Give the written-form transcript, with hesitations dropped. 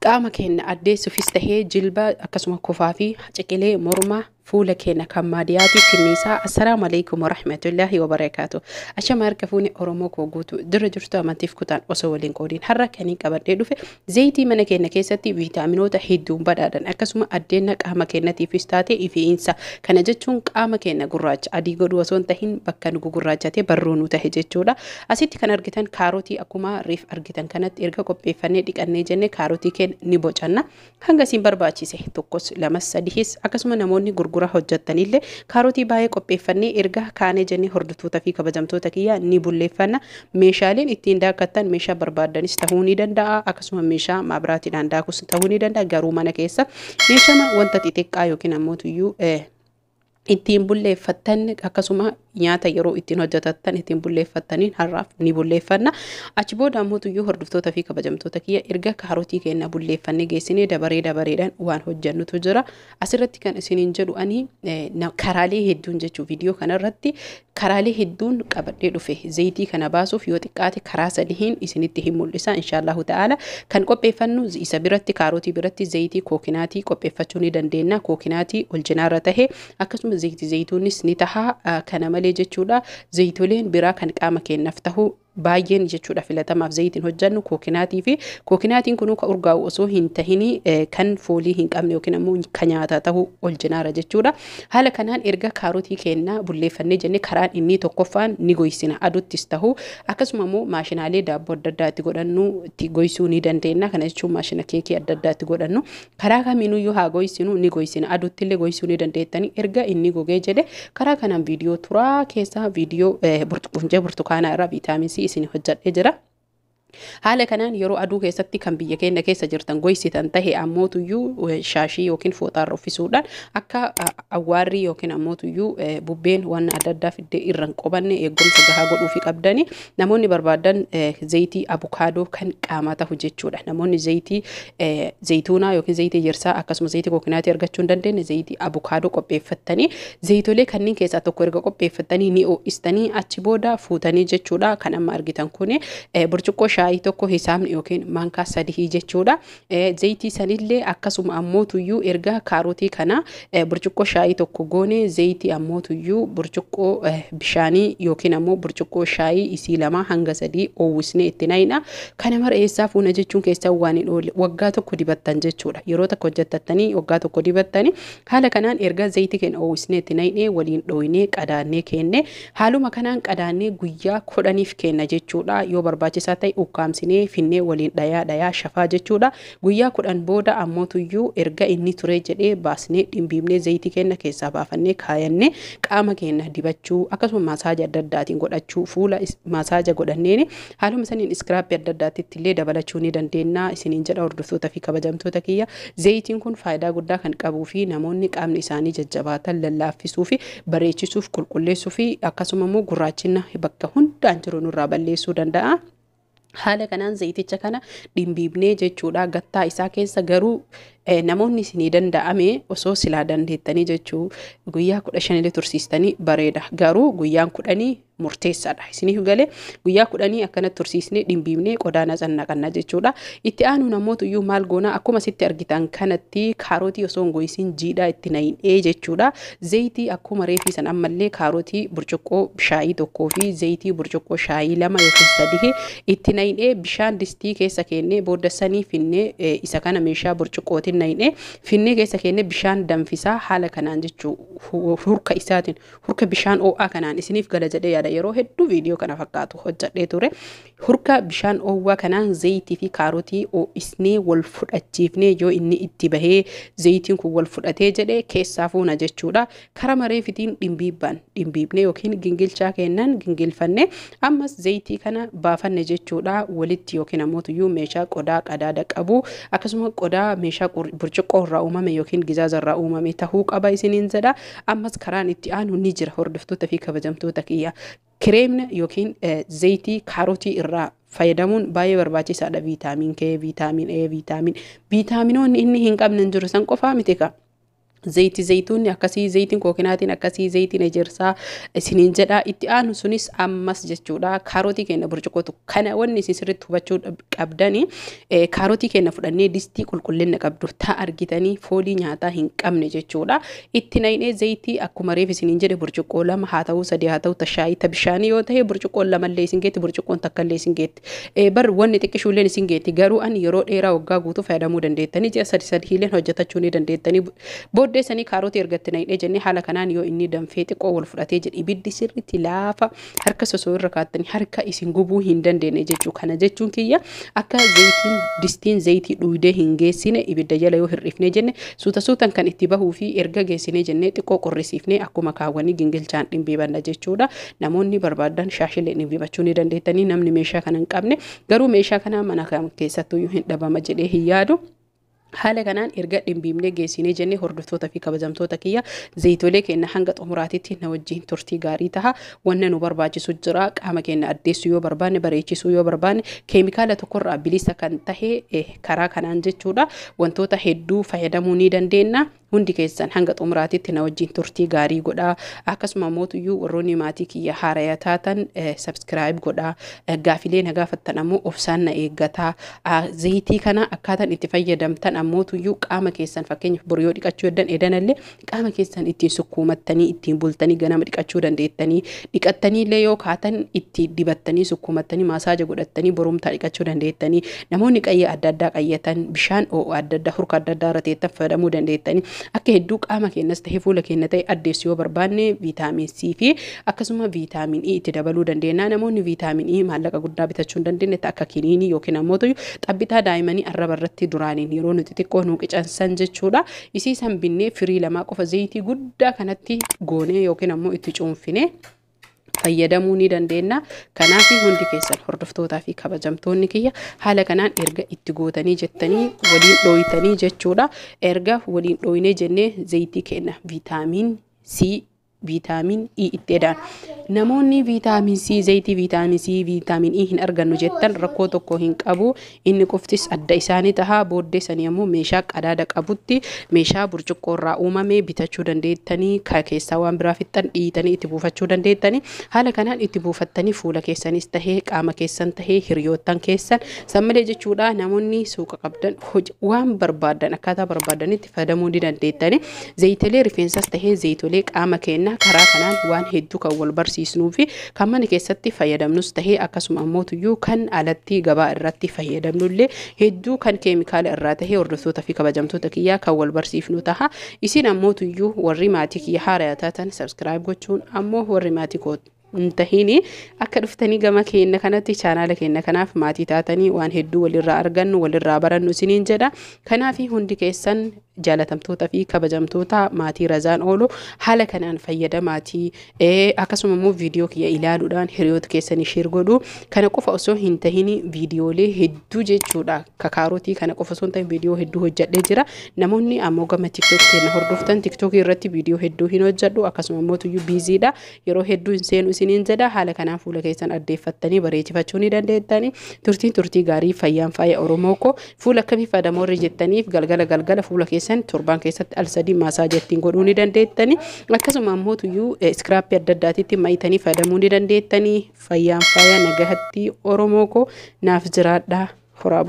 Qaama keenya addeessuufis tahee jilba akkasuma kofaa fi ciqilee morma fuula keenya kan maadiyaati finniisaa. Assalaamu alaikum warahmatullaahi wabarakaatu. Ashama harka fuuni Oromoo koo guutuu dirra jirtu amantiif kutaan osoo waliin qoodiin har'a kanii qabadhee dhufe zayitii mana keenya keessatti viitaaminoota hedduun badhaadhan akkasuma addeenna qaama keenyatiifis taate ifiinsa. Kana jechuun qaama keenya gurraacha adii godhuu osoo hin tahin bakka nu gurraachatee barruu nu tahe jechuudha. Asitti kan argitan kaarotii akkuma reef argitan kanatti erga qopheeffannee dhiqannee jenne kaarotii keenya ni bocanna. Hanga isin barbaachise tokkos lamas sadihis akkasuma namoonni gurgura hojjettanillee kaarotii baay'ee qopheeffannee erga kaanee jennee hordoftoota fi kabajamtoota kiyya ni bulleeffanna. Meeshaaleen ittiin daakattan meeshaa barbaaddanis ta'uu ni danda'a. Akkasuma meeshaa maabiraatiidhaan daakus ta'uu ni danda'a. Garuu mana keessa meeshaa wanta xixiqqaa yookiin ammoo tuyyuu ittiin bulleeffattan akkasuma nyaata yeroo ittiin hojjetattan ittiin bulleeffattaniin har'aaf ni bulleeffanna. Achi booda ammoo tuyyuu hordoftoota fi kabajamtoota kiyya erga kaarotii keenya bulleeffannee geessinee dabaree dabareedhaan waan hojjennutu jira. Asirratti kan isiniin jedhu ani karaalee hedduun jechuu viidiyoo kanarratti karaalee hedduun qabadhee dhufe zayitii kana baasuuf yoo xiqqaate karaa sadiin isinitti hin mul'isa inshaallahu ta'ala. Kan qopheeffannu isa biratti kaarotii biratti zayitii kookinaatii qopheeffachuu ni dandeenya. Kookinaatii ol jinaarra tahe akkasuma zayitii zayituunis ni taha. Kana malee jechuudha zayitoleen biraa kan qaama keenyaaf tahu baay'een jechuudha filatamaaf zayitiin hojjennu kookinaatii fi kookinaatiin kunuu ka urgaa'u osoo hin tahini kan foolii hin qabne yookiin ammoo ka nyaataa tahu ol jinaara jechuudha. Haala kanaan erga kaarotii keenya bulleeffannee jenne karaan inni tokkoffaan ni goysina aduuttis tahu akkasuma immoo maashinaalee daabboo adda addaa itti godhannu itti goysuu ni dandeenya. Kana jechuun maashina keekii adda addaa itti godhannu karaa kamiinuyyuu haa goysinu ni goysina aduutti illee goysuu ni dandeettani. Erga inni gogee jedhe karaa kanaan viidiyoo turaa keessaa viidiyoo quncee burtukaanaa irraa viitaamin C isin hojjedhee jira. Haala kanaan yeroo aduu keessatti kan biyya keenya keessa jirtan goysitan tahe ammootuyyuu shaashii yookiin fooxaarra uffisuudhaan akka awwaarri yookiin ammootuyyuu bubbeen waan adda addaa fiddee irra hin qobanne eegumsa gahaa godhuufi qabdani. Namoonni barbaadan zayitii abukaadoo kan qaamaa tahu jechuudha. Namoonni zayitii zayituunaa yookiin zayitii ejersaa akkasuma zayitii kookinaatii argachuu hin dandeenye zayitii abukaadoo qopheeffattanii zayitolee kanneen keessaa tokko erga qopheeffattanii ni ho'istanii achi booda fuutanii jechuudha. Kan amma argitan kun burcuqqoo shaayii tokko hisaabni yookiin maankaa sadii jechuudha. Zayitii sanillee akkasuma ammootuyyuu erga kaarotii kana burcuqqoo shaayii tokko goone zayitii ammootuyyuu burcuqqoo bishaanii yookiin ammoo burcuqqoo shaayii isii 2 hanga 3 oowwisnee itti naqna. Kana mara eessaa fuuna jechuun keessaa waan hin oolle waggaa tokko dibattan jechuudha. Yeroo tokko hojjettattanii waggaa tokko dibattanii haala kanaan erga zayitii keenya oowwisnee itti naqnee waliin dhooynee qadaannee kenne haaluma kanaan qadaannee guyyaa 10 kenna jechuudha. Yoo barbaachisaa ta'e ukkaamsinee finnee waliin dhayaa dhayaa shafaa jechuudha. Guyyaa 10 booda ammootuyyuu erga inni turee jedhee baasnee dhimbiibnee zayitii keenya keessaa baafannee kaayannee qaama keenya dibachuu akkasuma masaaja adda addaatiin godhachuu fuula masaaja godhanneen haaluma saniin iskiraappii adda addaatti illee dabalachuu ni dandeenya isiniin jedha hordoftoota fi kabajamtoota kiyya. Zayitiin kun faayidaa guddaa kan qabuu fi namoonni qaamni isaanii jajjabaatan lallaaffisuu fi bareechisuuf qulqulleessuu fi akkasuma immoo gurraachina bakka hundaan jiru nurraa balleessuu danda'a. Haala kanaan zayiticha kana dhimbiibnee jechuudha gattaa isaa keessa garuu namoonni isinii danda'ame osoo silaa dandeettanii jechuu guyyaa 15 illee tursiistanii bareeda. Garuu guyyaan 10 murteessaadha. Isiniif galee guyyaa 10 akkanatti tursiisnee dhimbiibnee qodaa naqanna jechuudha. Itti aanu namoota iyyuu maal goona akkuma sitti argitan kanatti kaarotii osoo hin goyisiin jiidhaa itti naqnee jechuudha. Zayitii akkuma reefii san ammallee kaarotii burcuqqoo shaayii tokkoo fi zayitii burcuqqoo shaayii 2 yookiin 3 itti naqnee bishaan distii keessa kennee booda sanii finnee isa kana meeshaa burcuqqootiin naqnee finnee keessa kennee bishaan danfisaa haala kanaan jechuu hurka isaatiin hurka bishaan ho'aa kanaan isiniif gala jedhee yaada. Yeroo hedduu viidiyoo kana fakkaatu hojjedhee ture. Hurka bishaan ho'aa kanaan zayitii fi kaarotii ho'isnee wal fudhachiifnee yoo inni itti bahee zayitiin kun wal fudhatee jedhee keessaa fuuna jechuudha. Kara mareefitiin dhimbiibbaan dhimbiibnee yookiin gingilchaa kennan gingilfannee ammas zayitii kana baafanne jechuudha. Walitti yookiin ammootuyyuu meeshaa qodaa qadaada qabu akkasuma qodaa meeshaa burcuqqoo irraa uumame yookiin gizaaza irraa uumame tahuu qaba isiniin jedha. Ammas karaan itti aanu ni jira hordoftoota fi kabajamtoota kiyya. Kireemna yookiin zayitii kaarotii irraa fayyadamuun baay'ee barbaachisaadha. Viitaamin K, viitaamin A, viitaaminoonni inni hin qabne hin jiru san qofaa miti ka. Zayitii zayituunni akkasii, zayitiin kookinaatiin akkasii, zayitiin ejersaa isiniin jedha. Itti aanu sunis ammas jechuudha. Kaarotii keenya burcuqqootu kana wanni isin sirriitti hubachuu qabdani, kaarotii keenya fudhannee distii qulqullina qabdu taa argitanii foolii nyaataa hin qabne jechuudha. Itti naqnee zayitii akkuma reef isiniin jedhe burcuqqoo 2 haa ta'uu, 3 haa ta'uu, tashaayii ta bishaanii yoo ta'e burcuqqoon 2llee isin geetti, burcuqqoon 1llee isin geetti. Bar wanni xiqqishuulleen isin geetti, garuu ani yeroo dheeraa waggaa guutuu fayyadamuu dandeettanii, ji'a 3 sadiileen hojjetachuu ni dandeettanii. Booddee sanii kaarotii ergatti naqnee jennee haala kanaan yoo inni danfee xiqqoo wal fudhatee jedhe, ibiddi sirriitti laafa, harka sosoo irra kaattanii harka isin gubuu hin dandeenye jechuu. Kana jechuun kiyya akka zayitiin distiin zayitii dhuydee hin geessine ibidda jala yoo hir'ifnee jenne suuta suutan kan itti bahuu fi erga geessinee jennee xiqqoo qorrisiifnee akkuma kaawwanii gingilchaan dhimbiibanna jechuudha. Namoonni barbaadan shaashilee dhimbiibachuu ni dandeettanii, namni meeshaa kana hin qabne garuu meeshaa kana mana keessattuu hin dhabama jedhee hin yaadu. Haala kanaan erga dhimbiibnee geessinee jennee, hordoftoota fi kabajamtoota kiyya, zayitolee keenya hanga xumuraatitti na wajjin turtii gaarii taha. Wanna nu barbaachisu jira. Qaama keenya addeessuu yoo barbaanne, bareechisuu yoo barbaanne, keemikaala tokkorraa bilisa kan tahe karaa kanaan jechuudha. Wantoota hedduu fayyadamuu ni dandeenya. Hundi keessan hanga xumuraatitti na wajjin turtii gaarii godhaa. Akkasuma mootuyyuu warroonni maatii kiyya haaraya taatan subscribe godhaa. Gaafilee na gaafattan ammoo obsaan na eeggataa. Zayitii kana akkaataan itti fayyadamtan ammootuyyuu qaama keessan, fakkeenyaaf bor yoo dhiqachuu heddan edanallee qaama keessan ittiin sukkuumattanii ittiin bultanii ganama dhiqachuu dandeettanii, dhiqattanii illee yoo kaatan itti dibattanii sukkuumattanii massage godhattanii borumtaa dhiqachuu dandeettanii. Namoonni qayya adda addaa qayyatan, bishaan oo'u adda addaa, hurka adda addaa irra teettan fayyadamuu dandeettanii. Akka hedduu qaama keenyas ta'ee fuula keenya ta'e addeessu yoo barbaanne viitaamin C fi akkasuma viitaamin E itti dabaluu dandeenya. Namoonni viitaamin E maallaqa guddaa bitachuu hin dandeenye akka kiniinii yookiin ammoo xabbitaa daa'immanii arraba irratti duraaniin yeroo nuti xixiqqoo nu qicansan jechuudha. Isii san binnee firii 2 qofa zayitii guddaa kanatti goonee yookiin ammoo itti cuunfinee fayyadamuu ni dandeenya. Kanaaf hundi keessan hordoftootaa fi kabajamtoonni kiyya haala kanaan erga itti gootanii jettanii waliin dhooytanii jechuudha. Erga waliin dhooynee jennee zayitii keenya viitaamin C, viitaamin E itti edaan. Namoonni viitaamin C, zayitii viitaamin C, viitaamin E hin argannu jettan rakkoo tokko hin qabu. Inni qoftis adda isaanii taha. Booddee sanii ammoo meeshaa qadaada qabutti meeshaa burcuqqoo irraa uumame bitachuu dandeettanii, keessaa waan biraa fixxan dhiitanii itti buufachuu dandeettanii. Haala kanaan itti buufattanii fuula keessanis tahee qaama keessan tahee hiriyoottan keessan san malee jechuudha. Namoonni suuqa qabdan waan barbaadan akkaataa barbaadanitti fayyadamuu ni dandeettanii. Zayitilee rifeensas tahee zayitolee qaama keenya karaa kanaan waan hedduu kan wal barsiisnuu fi kan mana keessatti fayyadamnus tahee akkasuma ammootuyyuu kan alatti gabaa irratti fayyadamnullee hedduu kan keemikaala irraa tahee, hordoftoota fi kabajamtoota kiyyaa, kan wal barsiifnu taha. Isin ammootuyyuu warri maatii kiyya haaraa taatan subscribe gochuun, ammoo warri maatii koo hin tahini akka dhuftanii gama keenya kanatti chaanaala keenya kanaaf maatii taatanii waan hedduu walirraa argannu, walirraa barannu isiniin jedha. Kanaaf hundi keessan jaalatamtoota fi kabajamtoota maatii Razaan oolu haala kanaan fayyadamaatii, akkasuma immoo viidiyoo kiyya ilaaluudhaan hiriyoota keessanii share godhu. Kana qofa osoo hin tahin viidiyoolee hedduu jechuudha, kakaarotii kana qofa osoo hin tahin viidiyoo hedduu hojjedhee jira. Namoonni ammoo gama TikTok keenya hordoftan, TikTokii irratti viidiyoo hedduu hin hojjedhu, akkasuma immoo tuyyuu busydha, yeroo hedduu hin seenu isiniin jedha. Haala kanaan fuula keessan addeeffattanii bareechifachuu ni dandeettanii. Turtiin turtii gaarii, fayyaan faaya. Oromoo koo, fuula akkamii fayyadamoo warri jettaniif, galgala galgala fuula keessan torbaan keessatti al 3 massage ittiin godhuu ni dandeettanii. Akkasuma ammoo tuyyuu scrubii adda addaatitti maayitanii fayyadamuu ni dandeettanii. Fayyaan faaya, nagahatti. Oromoo koo, naaf jiraadhaa, horaa.